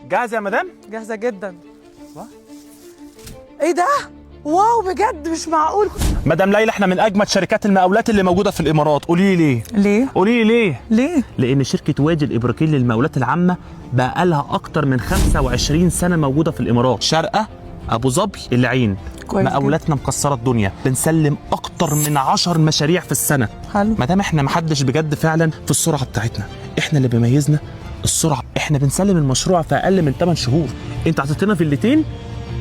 جاهزة يا مدام؟ جاهزة جدا. ايه ده؟ wow، بجد مش معقول. مدام ليلى، احنا من اجمد شركات المقاولات اللي موجودة في الامارات. قولي لي ليه؟ ليه؟ قولي لي ليه؟ ليه؟ لان شركة وادي الابراكين للمقاولات العامة بقى لها اكتر من 25 سنة موجودة في الامارات، شارقه، ابو ظبي، العين. كويس جدا. مقاولاتنا مكسرة الدنيا، بنسلم اكتر من 10 مشاريع في السنة. حلو. ما دام احنا محدش بجد فعلا في السرعة بتاعتنا، احنا اللي بيميزنا السرعة. احنا بنسلم المشروع في اقل من 8 شهور. انت عطيتنا فيلتين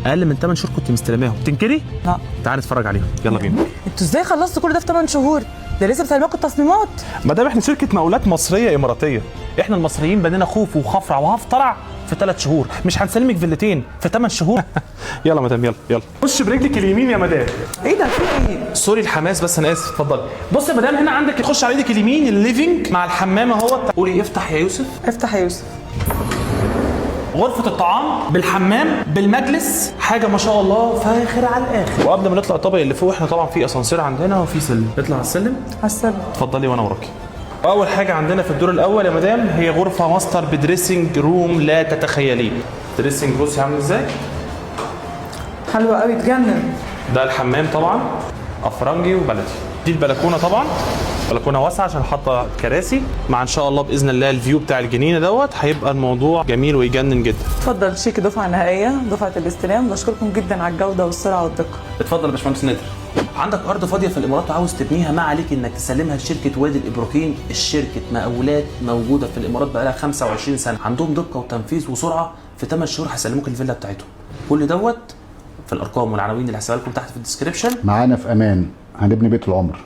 اقل من 8 شهور كنت مستلماهم، تنكري؟ لا. تعال نتفرج عليهم، يلا بينا. انتوا ازاي خلصتوا كل ده في 8 شهور؟ ده لسه مسلماكم التصميمات. ما دام احنا شركة مقاولات مصرية اماراتيه، احنا المصريين بنينا خوف وخفرع وهفطرع في 3 شهور، مش هنسلمك فيلتين في 8 شهور. يلا مدام، يلا يلا. خش برجلك اليمين يا مدام. ايه ده؟ في ايه؟ sorry الحماس بس، انا اسف. اتفضلي. بص يا مدام، هنا عندك تخش على ايدك اليمين ال living مع الحمام اهوت. قولي افتح يا يوسف. افتح يا يوسف. غرفة الطعام بالحمام بالمجلس، حاجة ما شاء الله فاخر على الآخر. وقبل ما نطلع الطابق اللي فوق، احنا طبعا في اسانسير عندنا وفي سلم، نطلع على السلم. على السلم. اتفضلي وانا وراكي. اول حاجة عندنا في الدور الاول يا مدام هي غرفة master ب dressing room لا تتخيليه. dressing بصي عامل ازاي؟ حلوة قوي، تجنن. ده الحمام طبعا افرنجي وبلدي. دي البلكونه طبعا، بلكونة واسعة عشان حاطه كراسي، مع ان شاء الله باذن الله ال view بتاع الجنينة دوت هيبقى الموضوع جميل ويجنن جدا. اتفضل شيك دفعه نهائية، دفعه الاستلام. بشكركم جدا على الجودة والسرعة والدقه. اتفضل يا باشمهندس نادر. عندك ارض فاضية في الامارات وعاوز تبنيها، ما عليك انك تسلمها لشركة وادي الابراكين. الشركة مقاولات موجودة في الامارات بقالها 25 سنة، عندهم دقه وتنفيذ وسرعه. في 8 شهور هيسلموك الفيلا بتاعتهم. كل دوت في الارقام والعناوين اللي هسيبها لكم تحت في ال description. معانا في امان، هنبني بيت العمر.